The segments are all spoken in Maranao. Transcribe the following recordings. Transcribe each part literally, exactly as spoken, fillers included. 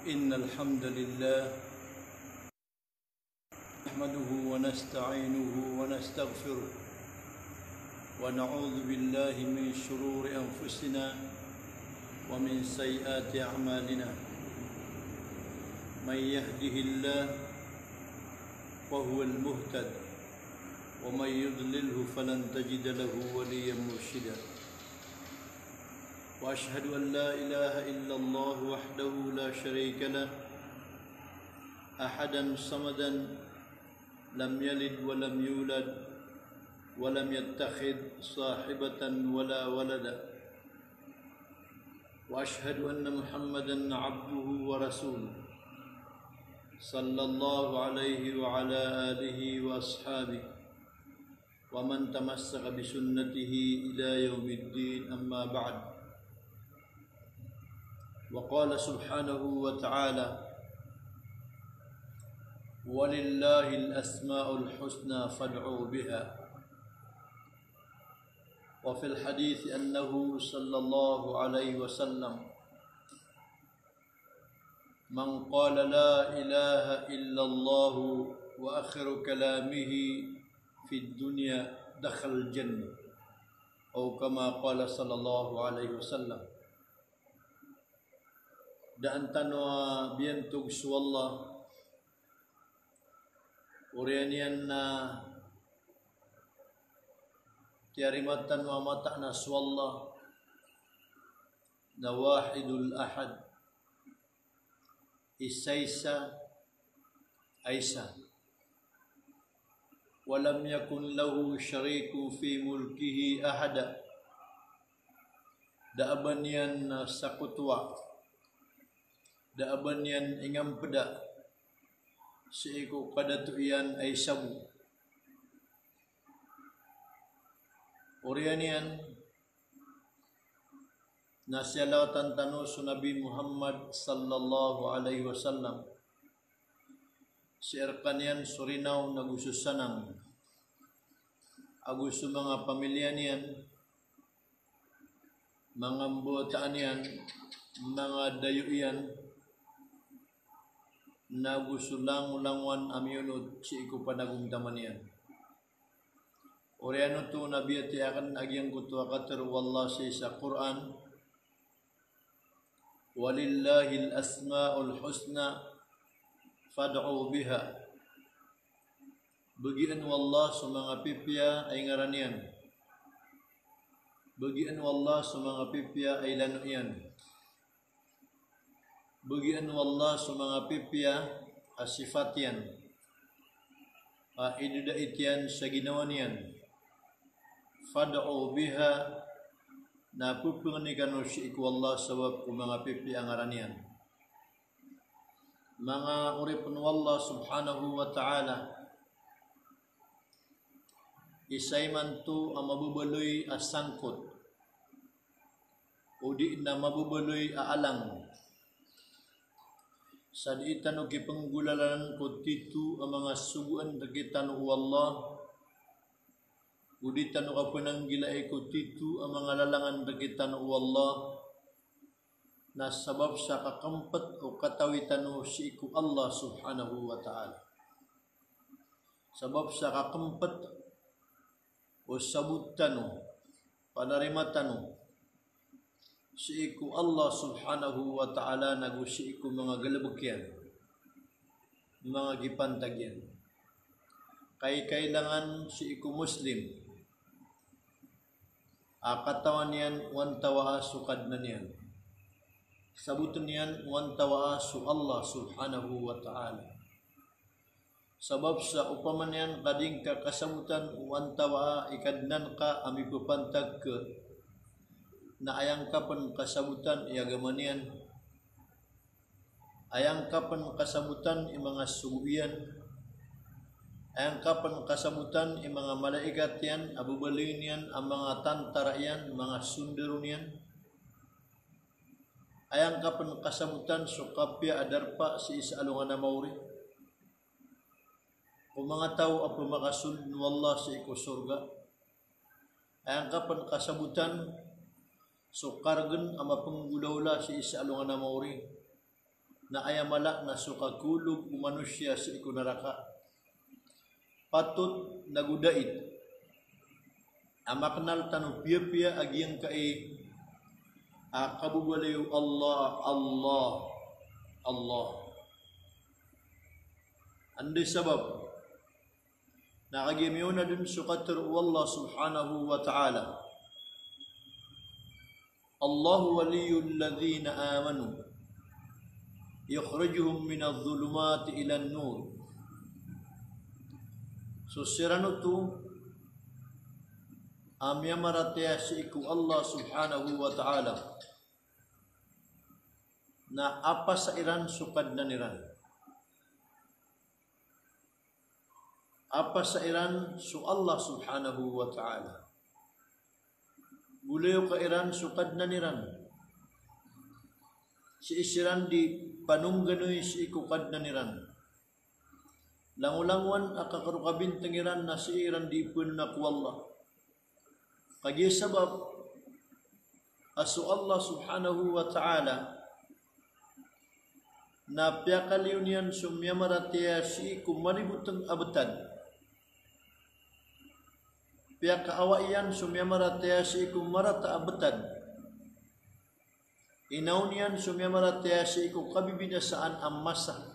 إن الحمد لله نحمده ونستعينه ونستغفره، ونعوذ بالله من شرور أنفسنا ومن سيئات أعمالنا. من يهده الله فهو المهتد، ومن يضلله فلن تجد له وليا مرشدا. وأشهد أن لا إله إلا الله وحده لا شريك له، أحدا صمدا، لم يلد ولم يولد، ولم يتخذ صاحبة ولا ولدا. وأشهد أن محمدا عبده ورسوله، صلى الله عليه وعلى آله وأصحابه ومن تمسك بسنته إلى يوم الدين، أما بعد. وقال سبحانه وتعالى: ولله الأسماء الحسنى فادعوا بها. وفي الحديث أنه صلى الله عليه وسلم من قال لا إله إلا الله وآخر كلامه في الدنيا دخل الجنة، أو كما قال صلى الله عليه وسلم. Daan tano a biyantog so Allah, oriyan iyan na tiyarima tano a mataan a so Allah na Wahidul Ahad, isaisa a isa. Wa lam yakun lahu sharikun fi mulkihi ahada. Da a ba niyan, ah, sakotowa, da a ba niyan ingampeda sii ko kadato iyan a isa bo. Oriyan iyan na siyalawatan tano so Nabi Muhammad sallallahu alaihi wasallam, sii rekaniyan so rinaw ago so sanang, ago so manga pamiliya niyan, manga mbawataan iyan, manga dayo iyan, nago so langolangowan a miyonot sii ko panagomtaman iyan. Oriyan oto na biyatiya aken a giyangkoto a katharo o Allah sii sa Qur'an: Walillahil asmaul husna fad'u biha. Bagian o Allah so manga pipiya a ingaran iyan. Bagian o Allah so manga pipiya a ilano iyan. Bagian o Allah so manga pipiya a sifat iyan a idadait iyan sa ginawa niyan. Fad'u biha, na pepengeni kano sii ko Allah sabap ko manga pipiya a ngaran iyan. Manga oripen o Allah subhanahu wa ta'ala, isa imanto a mababaloy a sangkot, odi na mababaloy a alang, sa dii tano kipenggolalan ko tito a manga sogoan rekitano o Allah, odi tano kapenanggilai ko tito a manga lalangan rekitano o Allah, na sabap sa kakempet o katawi tano sii ko Allah subhanahu wa ta'ala. Sabap sa kakempet o sabot tano, panarima tano sii ko Allah subhanahu wa ta'ala, nago sii ko manga galebek iyan, manga gipantag iyan. Kai-, kailangan sii ko Muslim a katawan iyan o antawaa so Kadnan iyan. Saboten iyan o antawaa so Allah subhanahu wa ta'ala. Sabap sa opama niyan ka di ngka kasabotan o antawaa i Kadnan ka a mipepantag ka, na aya ngka pen kasabotan i agama niyan. Aya ngka pen kasabotan i manga sogo iyan. Aya ngka pen kasabotan i manga malaikat iyan a bebaloy niyan a manga tantara iyan, manga sondaro niyan. Aya ngka pen kasabotan so kapiya a darpa sii sa alongan a maori ko manga taw a pemakasold o Allah sii ko sorga. Aya ngka pen kasabotan so karegen a mapenggolaola sii sa alongan a maori Na aya mala na so kakolog o manosiya sii ko naraka. Patot na go dait a maknal tano piyapiya a giyangkai a kababaloy o Allah, Allah, Allah. Anda i sabap? Na kagiya miyaona dn so katharo o Allah subhanahu wa ta'ala, "Allahu waliyyul ladhina amanu, yukhrijuhum minadh dhulumati ilan nur." So siran oto a miyamaratiyaya sii ko Allah subhanahu wa ta'ala, na apasa iran so Kadnan iran. Apasa iran so Allah subhanahu wa ta'ala. Golayoka iran so Kadnan iran. Sii siran di panongganoy sii ko Kadnan iran. Langolangowan a kakarokabintang iran na sii iran di phanona ko Allah. Kagiya sabap a so Allah subhanahu wa ta'ala na piyakaliyo niyan so miyamaratiyaya sii ko malibotng a btad. Piyakaawa iyan so miyamaratiyaya sii ko marata a btad. Inaon iyan so miyamaratiyaya sii ko kabibinasaan a masa.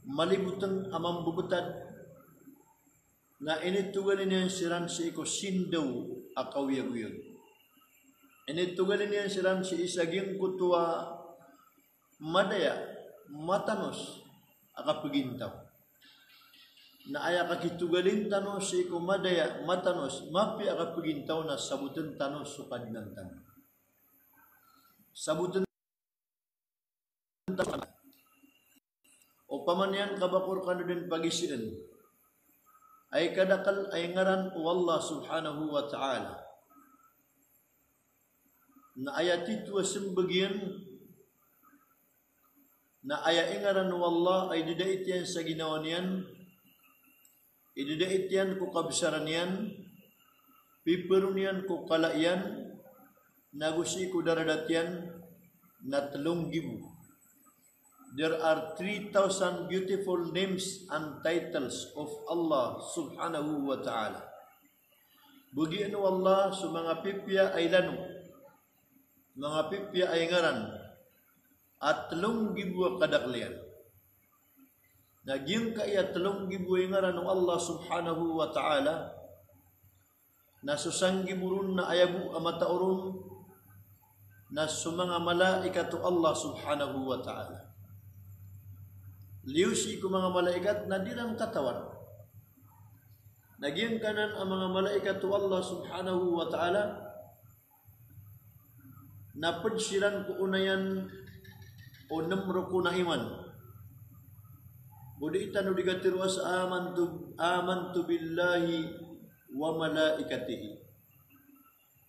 Malibotng a mambobtad. Na initogalin iyan siran sii ko sindaw a kaoyagoyag. Initogalin iyan siran sii sa giyangkoto a madaya, matanos a kapagintaw. Na aya kakitogalin tano sii ko madaya, matanos, mapiya a kapagintaw na sabotn tano so Kadnan tano. Sabotn tano. Opama niyan ka ba ko rkano dn pagizaan, aya kadakl a ingaran o Allah subhanahu wa ta'ala. Na aya tito a smbag iyan, na aya ingaran o Allah a idadait iyan sa ginawa niyan, idadait iyan ko kabsaran iyan, pipharo niyan ko kala iyan, nago sii ko daradat iyan, na tlo nggibo. There are three thousand beautiful names and titles of Allah subhanahu wa ta'ala. Bagian o Allah so manga pipiya a ilano, manga pipiya a ingaran, a tlo nggibo a kadakl iyan. Na giyangkaya tlo nggibo a ingaran o Allah subhanahu wa ta'ala, na so sanggibo ron na aya bo a matao ron na so manga malaikat o Allah subhanahu wa ta'ala. Liyo sii ko manga malaikat na di ran katawan. Na giyangkanan a manga malaikat o Allah subhanahu wa ta'ala, na pd siran ko onayan o nm rokon a iman. Bo di tano di katharo a sa amantu, amantu billahi wa malaikatihi.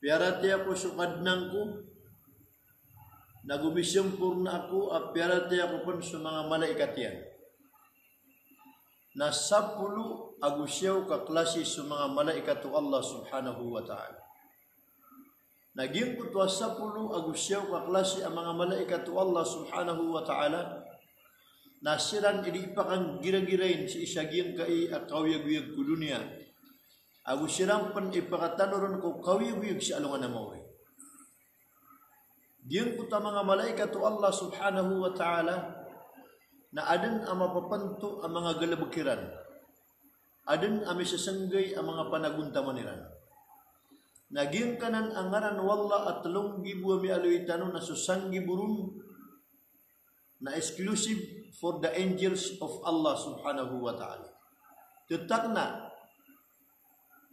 Piyaratiyaya ko so Kadnan ko, nago misamporna ako a piyaratiyaya ko pn so manga malaikat iyan. Na sapolo ago siyaw ka klasi so manga malaikat o Allah subhanahu wa ta'ala. Na giyangkoto a sapolo ago siyaw ka klasi a manga malaikat o Allah subhanahu wa ta'ala, na siran i di ipakanggiragirain sii sa giyangkai a kaoyagoyag ko doniya. Ago siran pn i pakatanoron ko kaoyagoyag sa alongan a maori. Giyangkoto a manga malaikat o Allah subhanahu wa ta'ala, na adn a mapapnto a manga galbk iran. Adn a misasnggay a manga panagontaman iran. Na giyangkanan a ngaran o Allah a tlo nggibo a miyaaloy tano na so sanggibo ron na exclusive for the angels of Allah subhanahu wa ta'ala. Ttakna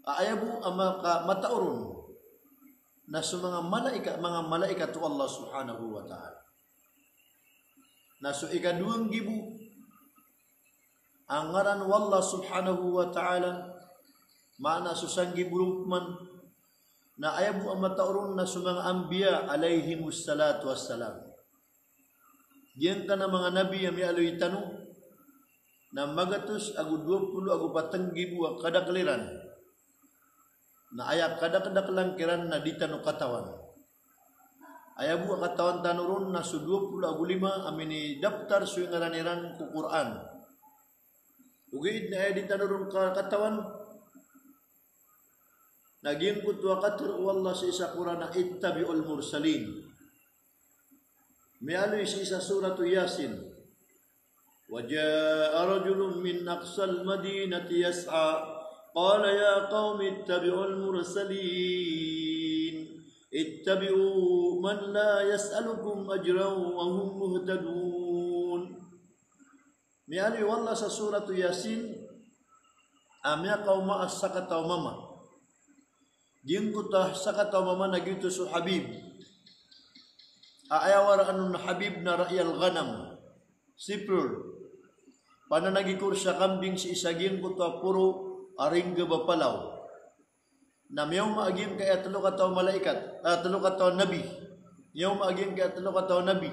a aya bo a maka-, matao ron na so manga malaika-, manga malaikat o Allah subhanahu wa ta'ala. Na so ikadowa nggibo a ngaran o Allah subhanahu wa ta'ala, maana so sanggibo ron pman, na aya bo a matao ron na so manga anbiya alayhimus salatu wassalam. Giyangkanan a manga nabi a miyaaloy tano na magatos ago dowa polo ago pat nggibo a kadakl iran. Na aya kadakdaklan kiran na di tano katawan. Aya bo a katawan tano ron na so dowa polo ago lima a minidaptar so ingaran iran ko Qur'an. Ogaid na aya di tano ron ka-, katawan na giyangkoto a katharo o Allah sii sa Qur'an a ittabi'ul mursalin. Miyaaloy sii sa Suratu Yasin. Wa ja'a rajulun min aqsal madinati yas'a. Qala ya qaumi ittabi'ul mursalin. Ittabi'u man la yas'alukum ajran wa hum muhtadun. Miyaaloy o Allah sa Suratu Yasin a miyakaoma a sakataw a mama. Giyangkoto a sakataw a mama na giyoto so Habib. A aya waraan on a Habib na ra'iyal ghanam. Sipol. Pananagikor sa kambing sii sa giyangkoto a poro a ringgab a palaw. Na miyaoma a giyangkaya telo kataw a malaikat, ah, telo kataw a nabi. Miyaoma a giyangkaya telo kataw a nabi.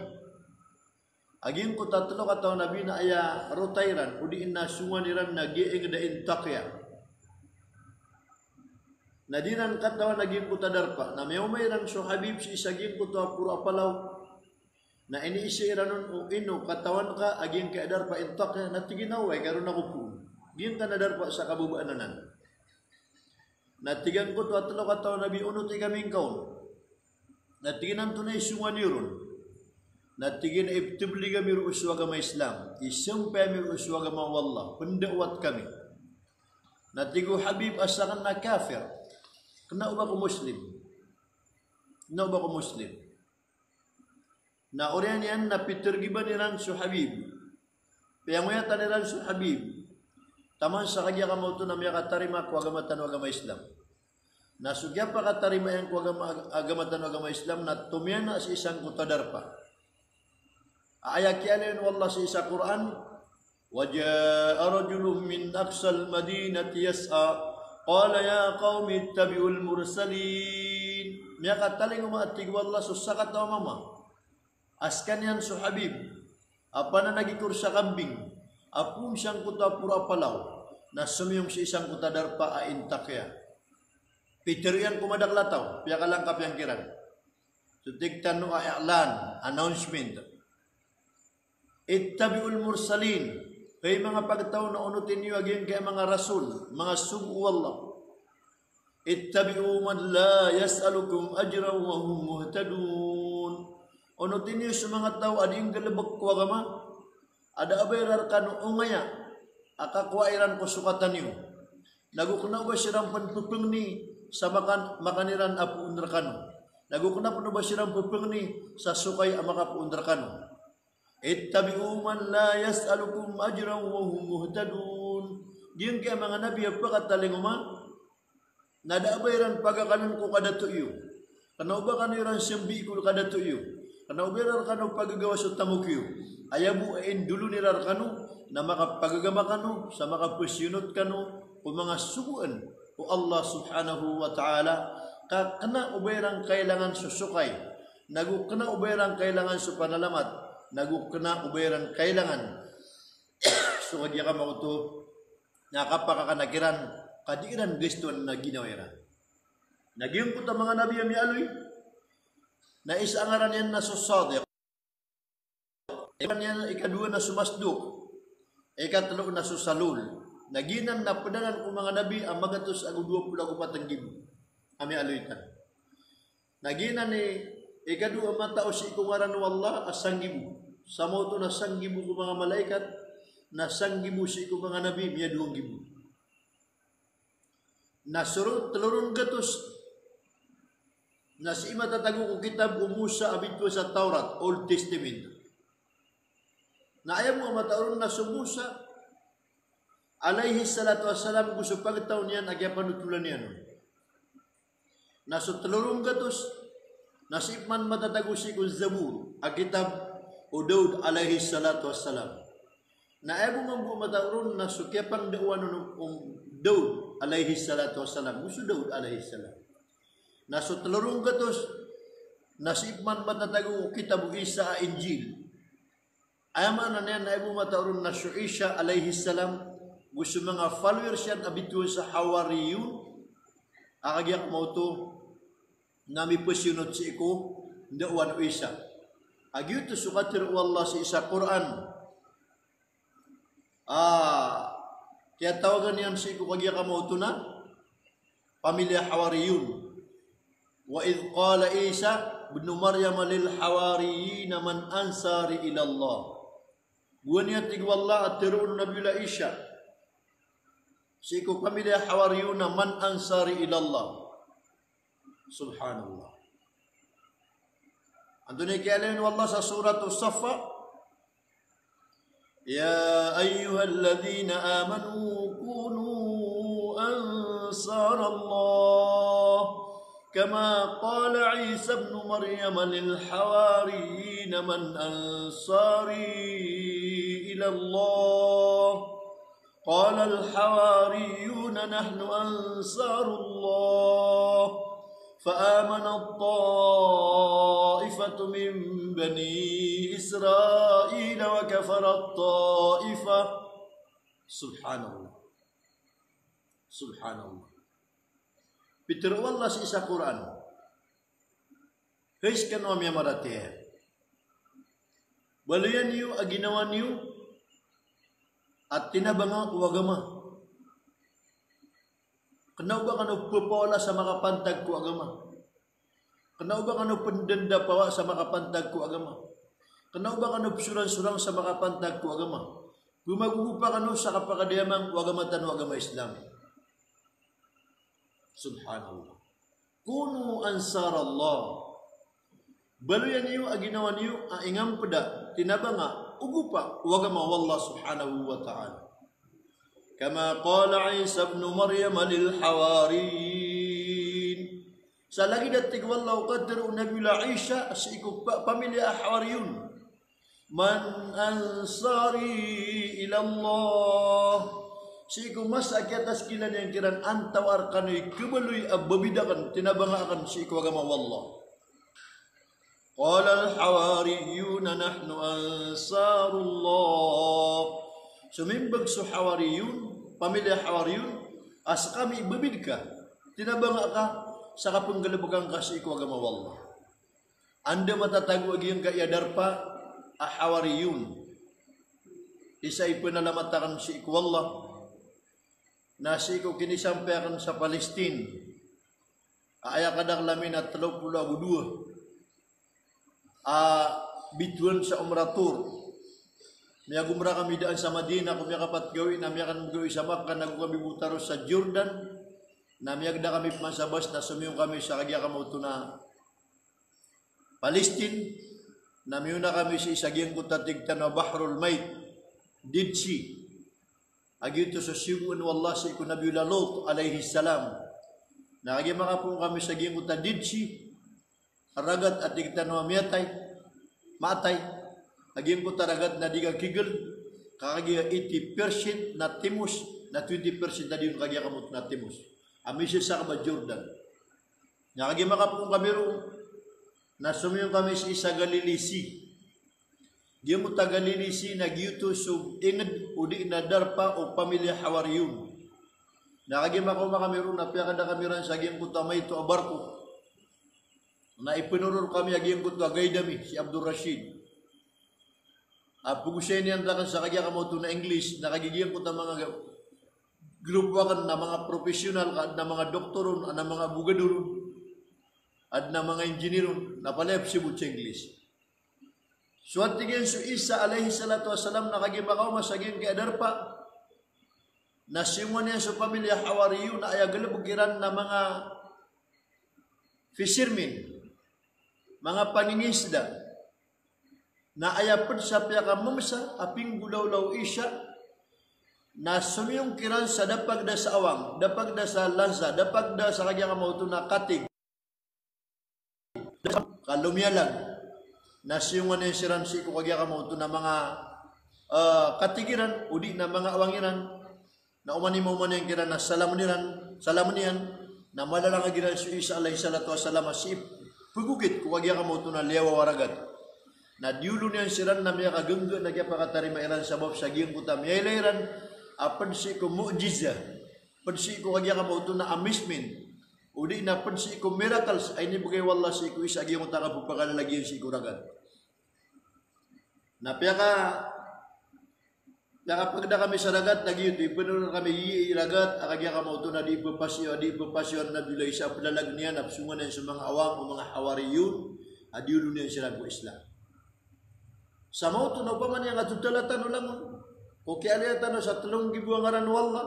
A giyangkoto a telo kataw a nabi na aya rota iran, odi na songowan iran na giya inged a Intakiya. Na di iran katawan a giyangkoto a darpa. Na miyaoma iran so Habib sii sa giyangkoto a poro a palaw. Na iniisa iran on o ino katawan ka a giyangkaya darpa Intakiya, na tig iyan a oway, ka ron ako poon. Giyangkanan a darpa sa kababaan anan. Na tig angkoto a telo kataw a nabi, onoti kami ngka on. Na tig iyan a antonaa i songowan iyo ron. Na tig iyan a ipteblig ami roo so agama Islam. Isampay ami roo so agama o Allah. Pendawat kami. Na tig o Habib a saken na kafir. Kena o ba ko Muslim. Kena o ba ko Muslim. Na oriyan iyan na pitergiban iran so Habib. Piyangoyatan iran so Habib. Taman sa kagiya kamaoto na miyakatarima ko agama tano a agama Islam. Na so kiyapakatarima iyan ko agama, agama tano a agama Islam na tomiyana sii sangkoto a darpa. Aya kiyaaloy o Allah sii sa Qur'an, "Wa ja'a rajulun min aqsal madinati yas'a, qala ya qaumi ittabi'ul mursalin." Miyakatalingoma a tig o Allah so sakataw a mama a sekaniyan so Habib a pananagikor sa kambing a poon sangkoto a poro a palaw na somiyong sii sangkoto a darpa a Intakiya. Pitero iyan ko madakl a taw, piyakalangkap iyan kiran. So tig tano a i'lan, announcement. Ittabi'ul mursalin. Hay manga pagtaw, na onoti niyo a giyangkaya manga rasul, manga sogo o Allah. Ittabi'u man la yas'alukum ajran wa hum muhtadun. Onoti niyo so manga taw a di nggalebek ko agama, a da a ba iran rekano ongaya a kakowaa iran ko sokatan iyo. Nago kena o ba siran pen pepengeni sa makan, makan iran a poon rekano. Nago kena pen o ba siran pepengeni sa sokay a makapoon rekano. Ittabi'u man la yas'alukum ajran wa hum muhtadun. Giyangkaya manga nabi a pekatalingoma na da a ba iran pagakanen ko kadato iyo. Kena o ba kano iran sembii ko kadato iyo. Kena o ba iran rekano pagagawa so tamok iyo. Aya bo a indolon iran rekano na makapagagama kano sa makapesiyonot kano ko manga sogoan o Allah subhanahu wa ta'ala. Ka kena o ba iran kailangan so sokay. Nago kena o ba iran kailangan so panalamat, nago kena o ba iran kailangan so kagiya kamaoto na kapakakana kiran, ka di iran gastoan a ginawa iran. Na giyangkoto a manga nabi a miyaaloy, na isa a ngaran iyan na so Sadiq. Ikadowa na so Masduq. Ikatelo na so Salul. Na giyanan na ped anan ko manga nabi a magatos ago dowa polo ago pat nggibo a miyaaloy tano. Na giyanan i ikadowa a matao sii ko ngaran o Allah a sanggibo. Sa maoto na sanggibo ko manga malaikat, na sanggibo sii ko manga nabi, miyadowa nggibo. Na so telo ron gatos na sii matatago ko kitab o Musa a bitowan sa Tawrat, Old Testament. Na aya bo a matao ron na so Musa alayhis salatu wassalam go so pagtaw niyan a kiyapanotolan iyan on. Na so telo ron gatos na sii pman matatago sii ko Zabur a kitab o Daud alayhis salatu wassalam. Na aya bo mambo a matao ron na so kiyapangdaowan on o Daud alayhis salatu wassalam, go so Daud alayhis salam. Na so telo ron gatos na sii pman matatago ko kitab o Isa a Injil. Aya maana niyan na aya bo matao ron na so Isa alayhis salam go so manga followers iyan a bitowan sa Hawariyun a kagiya kamaoto na mipasiyonot sii ko ndao o Isa. A giyoto so katharo o Allah sii sa Qur'an. A, kiyatawagan iyan sii ko kagiya kamaoto na pamilya Hawariyun. Wa idh qala Isa ibnu Maryam lil hawariyina man ansari ila Allah. Gowani a tig o Allah a tharoon o Nabiyullah Isa sii ko pamilya Hawariyun a man ansari ila Allah. Subhanallah. Antonaa i kiyaaloy o Allah sa Surat As-Saffat? Ya ayyuhalladhina amanu kunu ansarallah kama qala Isa ibnu Maryam lil hawariyina man ansari ila Allah. قال الحواريون نحن أنصار الله فآمنت طائفة من بني إسرائيل وكفرت طائفة. Subhanallah. Subhanallah. Pitharo o Allah sii sa Qur'an. Hay skano a miyamaratiyaya, baloya niyo a ginawa niyo a tinabanga ko agama. Kna o ba kano pphawala sa makapantag ko agama. Kna o ba kano pndandapawa sa makapantag ko agama. Kna o ba kano psoransorang sa makapantag ko agama. Pmagogopa kano sa kapakadayamang ko agama tano a agama Islam. Subhanallah. Kunu ansarallah. Baloya niyo a ginawa niyo a ingampda, tinabanga, ogopa o agama o Allah subhanahu wa ta'ala. Kama qala Isa ibnu Maryam lil hawariyin. Sa lagid a tig o Allah o katharo o Nabiyullah Isa sii ko pa-, pamilya a Hawariyun. Man ansari ila Allah. Sii ko masa a kiyataskilan iyan kiran, antawaa rkano i kabaloy a babid akn, tinabanga akn sii ko agama o Allah. Qala al-hawariyuna nahnu ansarullah. Somimbag so Hawariyun, pamilya Hawariyun, a skami i babid ka, tinabanga ka, sa kapnggalbka ngka sii ko agama o Allah. Anda matatago a giyangkaya darpa a Hawariyun? Isa i pnalamat akn sii ko Allah na sii ko kinisampay akn sa Palestine, a aya kadakl ami na tlo polo ago dowa a bitowan sa Umrah tour. Miyag-umrah kami daan sa Madinah, ko miyakapat gawii na miyaknb gawii sa Makkah, nago kami bo taro sa Jordan, na miyagda kami pman sa bas na somiyong kami sa kagiya kamaoto na Palestine, na miyona kami sii sa giyangkoto a tig tano a Bahrul Mayt, Dead Sea. A giyoto so siyogoan o Allah sii ko Nabiyullah Lut alayhis salam. Na kagiya makapoon kami sa giyangkoto a Dead Sea, ragat a tig tano a miyatay, maatay, a giyangkoto a ragat na di ka kigl, ka kagiya eighty percent na timos, na twenty percent a di on kagiya kamaoto na timos. A misasakb a Jordan. Na kagiya makapoon kami roo, na somiyong kami sii sa Galilee Sea. Giyangkoto a Galilee Sea na giyoto so ingd odi na darpa o pamilya Hawariyun. Na kagiya makaoma kami roo na piyakada kami ran sa giyangkoto a maito a barko. Na ipnoror kami a giyangkoto a guide ami, si Abdul Rashid. A pgosayn iyan rakn sa kagiya kamaoto na English, na kagiya giyangkoto a manga ga-, grupo akn na manga professional, ka adn a manga doktor on, adn a manga abogador on, adn a manga engineer on, na palaya pzibot sa English. So a tig iyan so Isa alayhis salatu wassalam na kagiya makaoma sa giyangkaya darpa, na siyongan iyan so pamilya Hawariyun na aya galbk iran na manga fishermen, manga paningisda. Na aya pd sa piyakamamsa a pinggolawla o Isa, na somiyong kiran sa da pagda sa awang, da pagda sa lansa, da pagda sa kagiya kamaoto na katig. Ka lomiyalag. Na siyongan iyan siran sii ko kagiya kamaoto na manga, eh, katig iran, odi na manga awang iran. Na oman i maoma niyan kiran na salamn iran, salamn iyan, na malalangag iran so Isa alayhis salatu wassalam a sii pgokit ko kagiya kamaoto na liyawaw a ragat. Na diyolon iyan siran na miyakagngga na kiyapakatarima iran sabap sa giyangkoto a miyailay iran a pd sii ko mu'jizah, pd sii ko kagiya kamaoto na amazement, O di na ped sii ko miracles a inibegay o Allah sii ko isa a giyangkoto a kapepakalalagiyan sii ko ragat. Na piyaka, piyakapagda kami sa ragat na giyoto, ipenolon kami i ragat a kagiya kamaoto na di ipepasiyo, di ipepasiyo o Nabiyullah Isa a pelalag iyan a pesongan iyan so manga awam o manga hawariyun a diyolo niyan siran ko Islam. Sa maoto na opama niyan ka totala tano langon ko kiyaaloya tano sa telo nggibo a ngaran o Allah,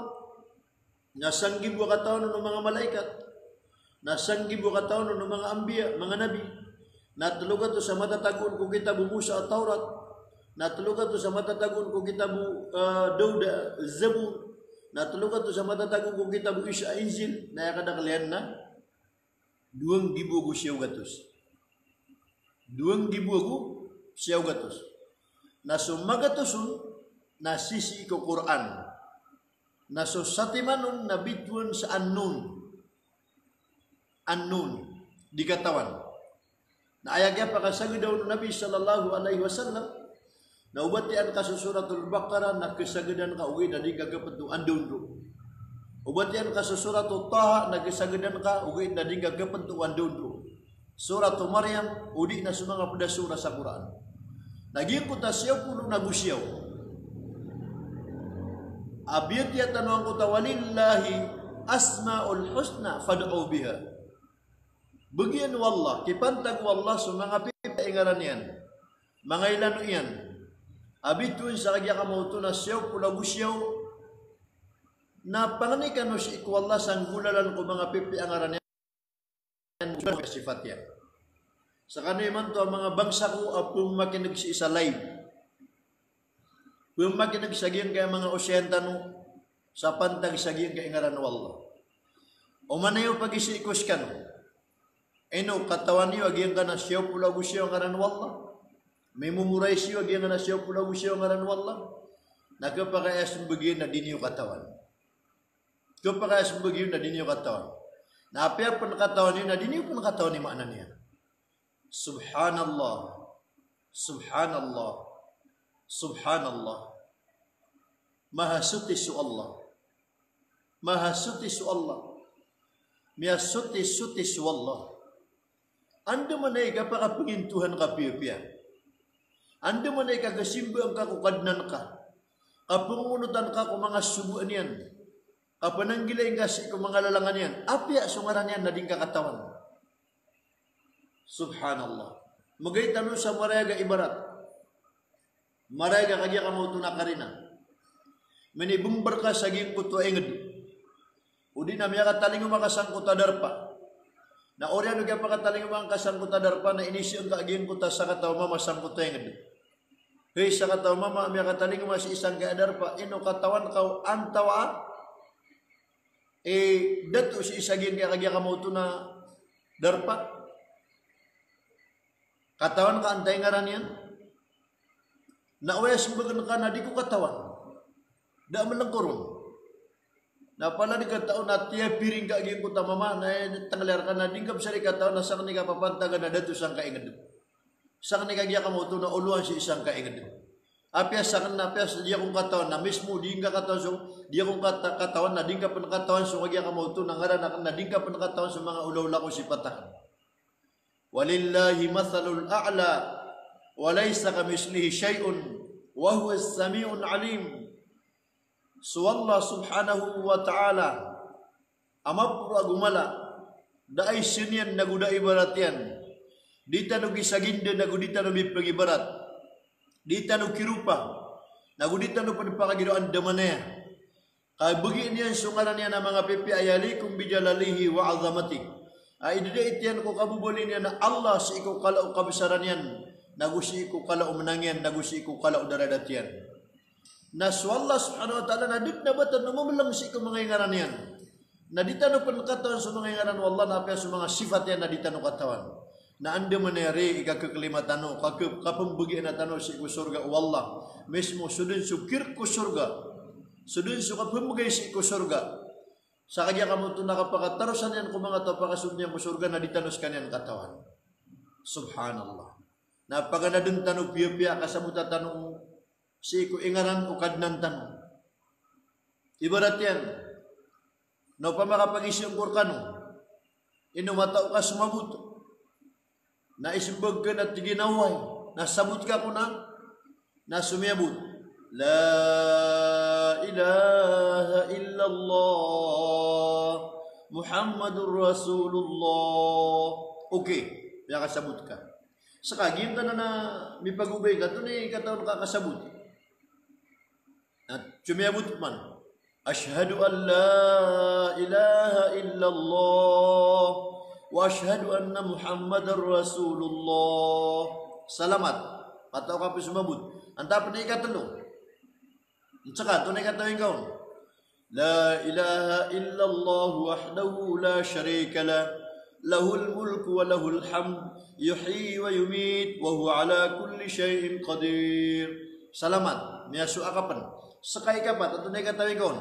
na sanggibo a katawan o manga malaikat, na sanggibo a katawan o manga anbiya, manga nabi, na telo gatos a matatago on ko kitab o Musa a Tawrat, na telo gatos a matatago on ko kitab o, eh, Dawud a Zabur, na telo gatos a matatago on ko kitab o Isa a Injil, na aya kadakel iyan na dowa nggibo ago siyaw gatos. Dowa nggibo ago siyaw gatos. Na so magatos on na sisii ko Qur'an. Na so satiman on na bitowan sa an-nun. An-nun. Di katawan. Na aya kiyapakasageda on o Nabi sallallahu alaihi wasallam, na o ba tiyan ka so Suratul Baqarah na kesagedan ka ogaid na di ngka kepento andaon roo. O ba tiyan ka so Suratul Taha na kesagedan ka ogaid na di ngka kepento andaon roo. Suratul Maryam, o di na so manga ped a surah sa Qur'an. Na giyangkoto a siyaw polo nago siyaw a biyatiya tano angkoto a "Walillahil asmaul husna fad'uhu biha." Begiyan o Allah, kipantag o Allah so manga pipiya i ngaran iyan, manga ilano iyan, a bitowan sa kagiya kamaoto na siyaw polo ago siyaw, na pangni kano sii ko Allah sa nggolalan ko manga pipiya a ngaran iyan, sifat iyan. Sekaniyan imanto a manga bangsa ko a pemakineg sii sa live, pemakineg sa giyangkai a manga osayan tano sa pantag sa giyangkai a ngaran o Allah. Oman iyo pagisii ko sekano, ino katawan iyo a giyangkanan a siyaw polo ago siyaw a ngaran o Allah? Mimemorize iyo a giyangkanan a siyaw polo ago siyaw a ngaran o Allah? Na kepakay a sembag iyo na di niyo katawan. Kepakay a sembag iyo na di niyo katawan. Na apiya pen katawan iyo na di niyo pen katawan i maana niyan. Subhanallah. Subhanallah. Subhanallah. Mahasoti so Allah. Mahasoti so Allah. Miyasoti-soti so Allah. Andamanaya i kapakapengintohan ka piyapiya. Andamanaya i kakesimbaan ka ko Kadnan ka, kapengonotan ka ko manga sogoan iyan, kapananggilai ngka sii ko manga lalangan iyan, apiya so ngaran iyan na di ngka katawan. Subhanallah. Magay tano sa marayag a ibarat. Marayag a kagiya kamaoto na karina. Minibember ka sa giyangkoto a inged. O di na miyakatalingoma ka sangkoto a darpa. Na oriyan o kiyapakatalingoma ngka sangkoto a darpa na inizaan ka a giyangkoto a sakataw a mama sangkoto a inged. Hey, sakataw a mama, miyakatalingoma sii sangkai a darpa, ino katawan ka o antaa i dato sii sa giyangkai a kagiya kamaoto na darpa? Katawan ka antaa i ngaran iyan? Na oway a sembagen ka na di ko katawan. Da a melengkoron. Na palad i katao na tiyapiring ka a giyangkoto a mama, na tengliyar ka na di ngka besari katawan na saken i kapapantagan a dato sangkai a inged. Saken i kagiya kamaoto na olowan sii sangkai a inged. Apiya saken na apiya sa di akon katawan na mismo di ngka katawan so, di akon kata-, katawan na di ngka pen katawan so kagiya kamaoto na ngaran aken na di ngka pen katawan so manga olaola ko sipat aken. Walillahil mathalul a'la, wa laysa kamithlihi shay'un, wa huwas sami'ul alim. So Allah subhanahu wa ta'ala a maporo ago mala, da a isa niyan nago da a ibarat iyan. Di tano kisaginda nago di tano mipagibarat. Di tano kiropa nago di tano pen pakagiro andamanaya. Kabegi niyan so ngaran iyan a manga pipiya a yaliqu bijalalihi wa azamatihi. A idadait iyan ko kababaloy niyan a Allah sii ko kala o kabesaran iyan, nago sii ko kala o menang iyan, nago sii ko kala o daradat iyan. Na so Allah subhanahu wa ta'ala na da den a ba tano mameleng sii ko manga ingaran iyan. Na di tano pen katawan so manga ingaran o Allah, na apiya so manga sifat iyan na di tano katawan. Na andamanaya ari i kakeklima tano, kake-, kapembegian tano sii ko sorga o Allah. Mismo so den so kirek ko sorga, so den so kapembegay sii ko sorga, sa kagiya kamaoto na kapakatarosan iyan ko manga taw a pakasold iyan ko sorga na di tano sekaniyan katawan. Subhanallah. Na paganaden tano piyapiya a kasabota tano sii ko ingaran o Kadnan tano. Ibarat iyan na opama ka pagisaen ko rekano Ino matao ka somabot? Na isembag ka na tig iyan a oway. Na sabot ka ko na, na somiyabot: La ilaha illallah Muhammadur Rasulullah. Okay, miyakasabot ka. Seka giyangkanan a mipagobay ka, antonaa i katawan ka kasabot? Na somiyabot man: Ashhadu an la ilaha illallah wa ashhadu anna Muhammadar Rasulullah. Salamat. Matao ka pen somabot. Antaa pen i ikatelo? Seka, antonaa i katawan ka on? La ilaha illallah wahdahu la sharika lah, lahul mulku wa lahul hamd, yuhyi wa yumit, wa huwa ala kulli shay'in qadir. Salamat, miyasowa ka pen. Seka ikapat, antonaa i katawan ka on?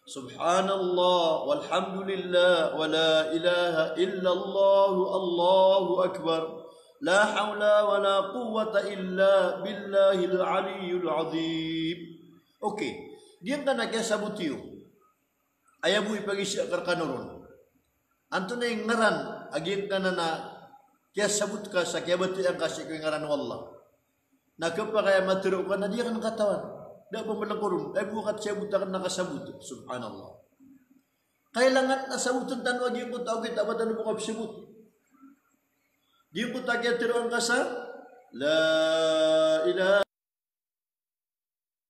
Subhanallah, walhamdulillah, wa la ilaha illallah, Allahu akbar. La hawla wa la quwwata illa billahil aliyyil azim. Okay. Giyangkanan a kiyasabot iyo, aya bo i pagizaan ka rekano ron. Antonaa i ngaran a giyangkanan a kiyasabot ka sa kiyabatiya ngka sii ko ngaran o Allah? Na kepakay a matero ka na di aken katawan. Da a pembelengkoron. Aya bo a katisabot aken na kasabot. Subhanallah. Kailangan a saboten tano a giyangkoto a okit a ba tano bo kapesabot. Giyangkoto a kiyatero angka sa la ilaha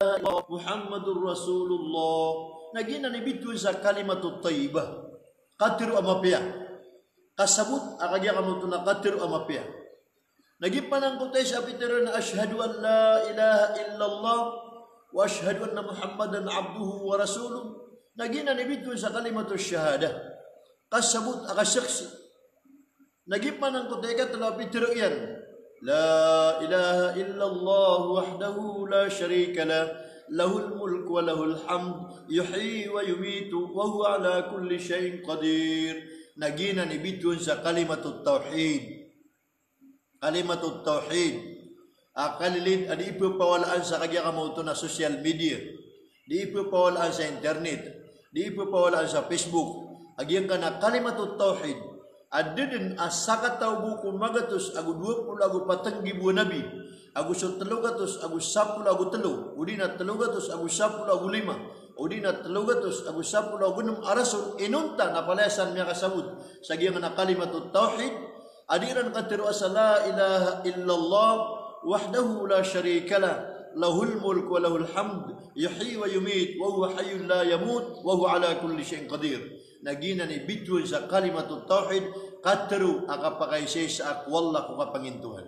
illallah Muhammadur Rasulullah. Na giyanan i bitowan sa kalimatut tayyibah. Katero a mapiya. Kasabot a kagiya ka maoto na katero a mapiya. Na giya pen angkoto a isa a pitero iyan a ashhadu an la ilaha illallah wa ashhadu anna Muhammadan abduhu wa rasuluh. Na giyanan i bitowan sa kalimatus shahadah. Kasabot a kasaksi. Na giya pen angkoto a ikatelo a pitero iyan: La ilaha illallah wahdahu la sharika lah, lahul mulku wa lahul hamd, yuhyi wa yumitu, wa huwa ala kulli shay'in qadir. Na giyanan i bitowan sa kalimatut tawhid. Kalimatut tawhid. A kalilid a di ipepawalaan sa kagiya ka maoto na social media. Di ipepawalaan sa internet. Di ipepawalaan sa Facebook. A giyangkanan a kalimatut tawhid. A da den a sakataw bo ko magatos ago dowa polo ago pat nggibo a nabi. Ago so telo gatos ago sapolo ago telo. O di na telo gatos ago sapolo ago lima. O di na telo gatos ago sapolo ago nem a rasul. Inonta na palaya san miyakasabot sa giyangkanan a kalimatut tawhid. A di iran katero a sa la ilaha illallah wahdahu la sharika lah, lahul mulku wa lahul hamd, yuhyi wa yumit, wa huwa hayyun la yamut, wa huwa ala kulli shay'in qadir. Na giyanan i bitowan sa kalimatut tawhid, katero a kapakaisaisa ko Allah ko kapangintohan.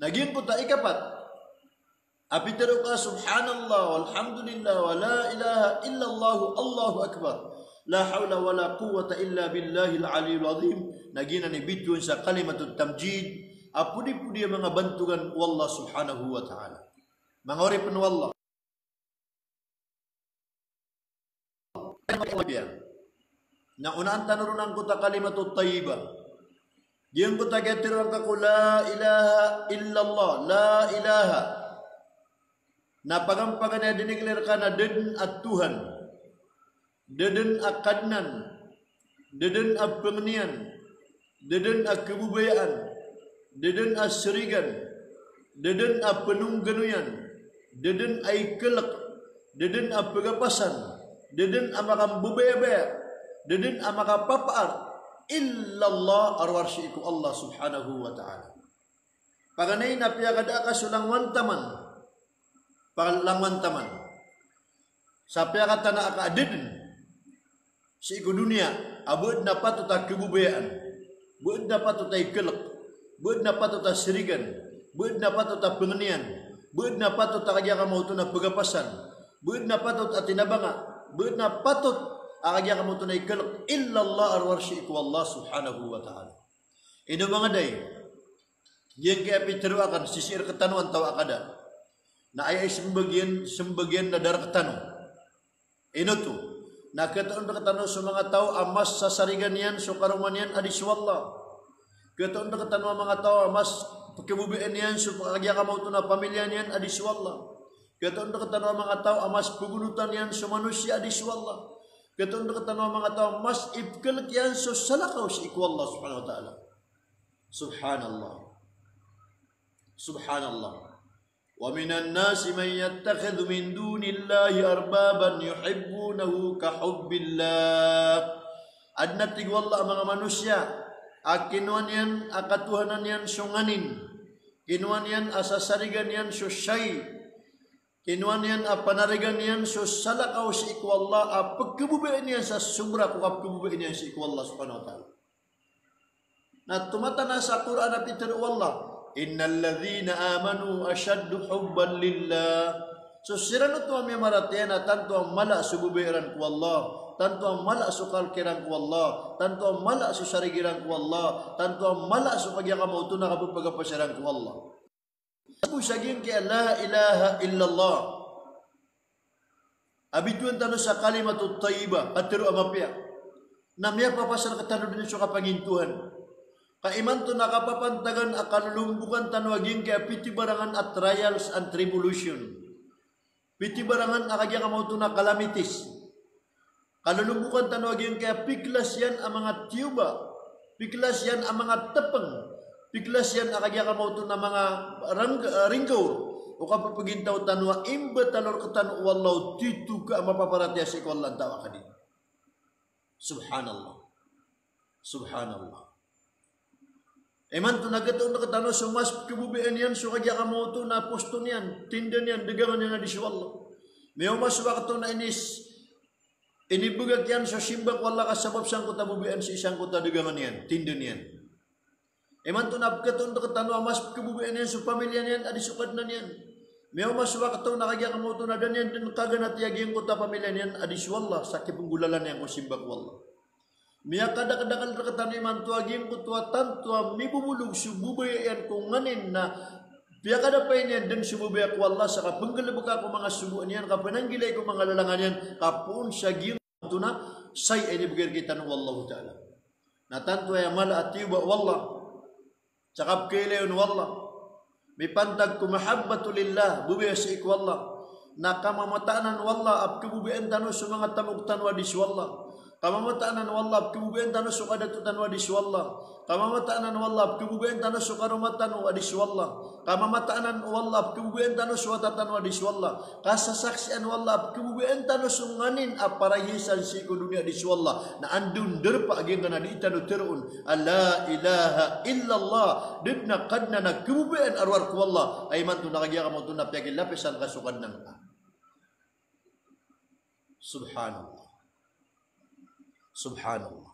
Na giyangkoto a ikapat, a pitero ka subhanallah, walhamdulillah, wa la ilaha illallah, Allahu akbar. La hawla wa la quwwata illa billahil aliyyil azim. Na giyanan i bitowan sa kalimatut tamjid. A podi-podi a manga bantogan o Allah subhanahu wa ta'ala. Manga oripen o Allah. Na onaan tano ron angkoto a kalimatut tayyibah. Giyangkoto a kiyatero angka ko la ilaha illallah, la ilaha. Na paganay-paganay a dineclare ka na da den a Tuhan, da den a Kadnan, da den a pengenian, da den a kebabayaan, da den a serigan, da den a penongganoyan, da den a ikelek, da den a pegapasan, da den a makambebaya-baya, da den a makapapaar, illallah, a rowar sii ko Allah subhanahu wa ta'ala. Paganay na piyakada ka so langowan taman. Palangowan taman. Sa piyakatana a ka a da den sii ko doniya a ba den a patot a kebabayaan, ba den a patot a ikelek, ba den a patot a serigan, ba den a patot a pengenian, ba den a patot a kagiya ka maoto na pegapasan, ba den a patot a tinabanga, ba den a patot a kagiya ka maoto na ikelek, illallah, a rowar sii ko Allah subhanahu wa ta'ala. Ino manga dai, giyangkai a pitero aken, sisii rektano antawaa ka da. Na aya i sembagian, sembagian na da rektano. Ino oto? Na ketoon rektano so manga taw a mas sasarigan iyan so karoma niyan a di so Allah. Ketoon rektano a manga taw a mas pekebabayaan iyan so kagiya ka maoto na pamilya niyan a di so Allah. Ketoon rektano a manga taw a mas pegonotan iyan so manosiya a di so Allah. Katoon rektano a manga taw a mas ipkhalk iyan so salakaw sii ko Allah subhanahu wa ta'ala. Subhanallah. Subhanallah. Wa minan nasi man yattakhidhu min dunillahi arbaban yuhibbunahum ka hubbillah. Aden a tig o Allah a manga manosiya a kinowa niyan a katohanan iyan so nganin, kinowa niyan a sasarigan iyan so shay, kinowa niyan a panarigan iyan so salakaw sii ko Allah a pkhababayaan iyan sa sobra ko kapkhababayaan iyan sii ko Allah subhanahu wa ta'ala. Na tomatana sa Qur'an a pitharo o Allah, "Innal ladhina amanu ashaddu hubban lillah." So siran oto a miyamaratiyaya na tanto a mala so babaya iran ko Allah, tanto a mala so kalk iran ko Allah, tanto a mala so sarig iran ko Allah, tanto a mala so kagiya kamaoto na kapphagapasa iran ko Allah. Ago sa giyangkaya la ilaha illallah a bitowan tano sa kalimatut tayyibah, katharo a mapiya, na miyapapasad rektano den so kapangintohan. Ka imanto na kapapantagan a kalolombokan tano a giyangkaya pitibarangan a trials and tribulation. Pitibarangan a kagiya kamaoto na calamities. Kalolombokan tano a giyangkaya piklas iyan a manga tiyoba, piklas iyan a manga tepeng, piklas iyan a kagiya kamaoto na manga rang-, ringgawr o kapepegintao tano a imbatalo rektano o Allah o tito ka a mapaparatiyaya sii ko Allah antawaa ka di. Subhanallah. Subhanallah. Imanto na katoon rektano so mas pkhababayaan iyan so kagiya kamaoto na posto niyan, tinda niyan, dagangan iyan a di so Allah. Miyaoma so wakto na inis, inibegak iyan so simba ko Allah ka sabap sangkoto a babayaan sii sangkoto a dagangan iyan, tinda niyan. Imanto na pkatoon rektano a mas pkhababayaan iyan so pamilya niyan a di so Kadnan iyan. Miyaoma so wakto na kagiya kamaoto na da niyan den kaganati a giyangkoto a pamilya niyan a di so Allah sa kipnggolalan iyan ko simba ko Allah. Miyakadakdakl rektano imanto a giyangkoto a tanto a mibobolog so babaya iyan ko nganin na piyakadapay niyan den so babaya ko Allah sa kapnggalbka ko manga sogoan iyan, kapananggilai ko manga lalangan iyan, ka poon sa giyangkoto na shay a inibgay rektano o Allahu ta'ala. Na tanto aya mala a tiyoba o Allah. Sa kapkhailay on o Allah. Mipantag ko mahabbatu lillah, babaya sii ko Allah. Na kamamatanan o Allah a pkhababayaan tano so manga tamok tano a di so Allah. Kamamatanan o Allah a pkhababayaan tano so kadato tano a di so Allah. Kamamatanan o Allah a pkhababayaan tano so karoma tano a di so Allah. Kamamatanan o Allah a pkhababayaan tano so wata tano a di so Allah. Kasasaksian o Allah a pkhababayaan tano so nganin a parahiyasan sii ko doniya a di so Allah. Na anda on darpa a giyangkanan a di tano tharoon a la ilaha illallah, da den a Kadnan a khababayaan a rowar ko Allah, a imanto na kagiya kamaoto na piyakilapisan ka so Kadnan ka. Subhanallah. Subhanallah.